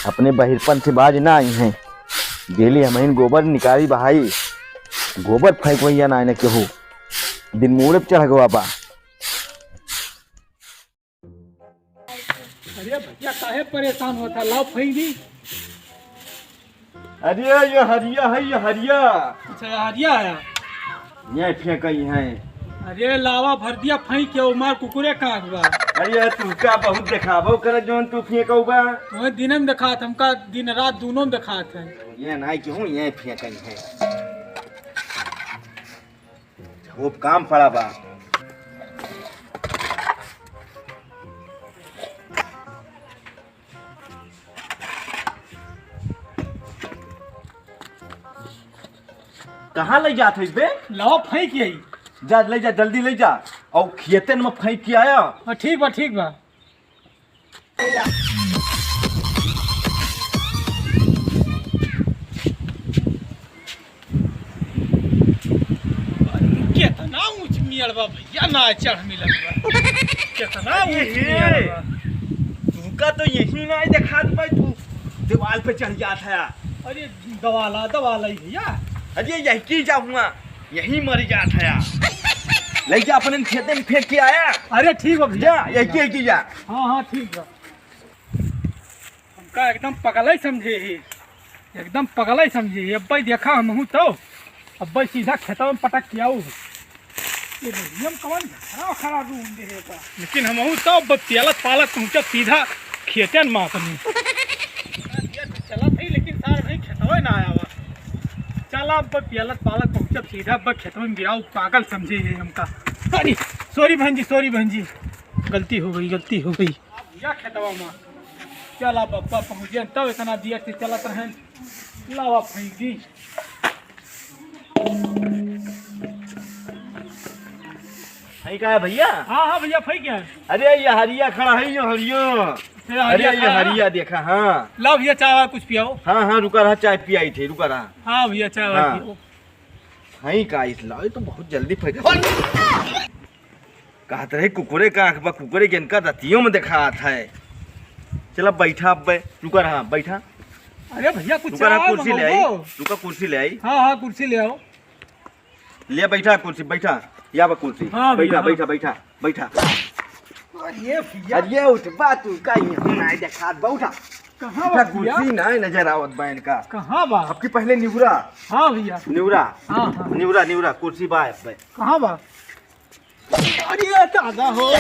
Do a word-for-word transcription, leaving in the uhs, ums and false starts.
अपने बहिरपन से बाज ना आई हैं। डेली हमहिन गोबर निकाली बहाई, गोबर फेंकवैया ना आए न केहू। दिन मूड़े पे चढ़ गवा बा। अरे भैया, काहे परेशान होता? लाओ फेंक दी। अरे ये हरिया है, ये हरिया। अच्छा, ये हरिया है। ये फेंकई है। अरे लावा भर दिया फेंक के, मार कुकुरे काट बा। अरे तुमका बहुत देखाबो करे जौन तू फेंकऊ बा। तुम्हें दिन में देखात, हमका दिन रात दोनों में देखात है। ये नाई क्यों ये फेंकई है। खूब काम पड़ा बा। कहाँ ले जात है बे? लाओ फेंक यही। जा ले जा, जल्दी ले जा। और खेतन में फेंक के आया। हाँ, ठीक बा, ठीक बा। केतना ऊंच मियाड़ बा भैया, ना चढ़ मिलत बा। केतना ऊंच अरे मियाड़ बा। तुमका तो यही ना देखात बा, तू दीवाल पे चढ़ जात है। अरे दवाला, दवाला ही भैया। अरे यही की जा हुआ, यही मर जात है। ले जा अपने खेते में फेंक के आया। अरे ठीक बा भैया। जा, यही की, यही की जा। हाँ, हाँ, ठीक बा। हमका एकदम पगलई समझे ही, एकदम पगलई समझे ही। अब्बे देखा हमहू तो, अब्बे सीधा खेतवा में पटक के आऊ। ये भैया हम कवन घरा खड़ा रूम दे है का? लेकिन हमहू तो अब पियलत पालत पहुँचब सीधा खेतन में अपनी। चलत ही, लेकिन सार भाई खेतवे ना आया बा। चला अब पियलत पालत पहुँचब सीधा अब खेतवे में गिराऊ, पागल समझे ही हमका। अरे सॉरी बहन जी, सॉरी बहन जी, गलती हो गई, गलती हो गई। भैया खेतवा में। चला बप्पा पहुँचे तब इतना दिया से चलत रहें। लावा फेंक दी। फेंक आया भैया? हाँ, हाँ भैया, फेंक आया। अरे ये हरिया खड़ा है, ये हरिया। अरे हरिया अरे ये खड़ा है। हरिया देखा, हाँ। लाओ भैया, चाय वाय कुछ पियाओ। हाँ, हाँ, रुका रहा, चाय पियाई थे, रुका रहा। हाँ भैया, चाय वाय हाँ। पियाओ। फेंक आइस लाओ, ये तो बहुत जल्दी फेंक। कहत रहे कुकुरे का आँख बा, कुकुरे के इनका रतियों में देखात है। चला बैठा अब बे, रुका रहा, बैठा। अरे भैया, कुछ रुका रहा, चाय कुर्सी ले आई, मंगाओ। रुका कुर्सी ले आई। हाँ, हाँ, कुर्सी ले आओ। ले बैठा कुर्सी, बैठा। या बा कुर्सी। हाँ बैठा, भैया, बैठा, हाँ। बैठा, बैठा। अरे भैया। अरे उठ बा, तू का यहाँ ना देखात बा, उठा। कहाँ उठा, बा भैया? कुर्सी ना नजर आवत बा इनका। कहाँ बा? आपकी पहले निउरा। हाँ भैया। निउरा। हाँ, हाँ। निउरा, निउरा, कुर्सी बा अब बे। कहाँ बा? अरे दादा हो।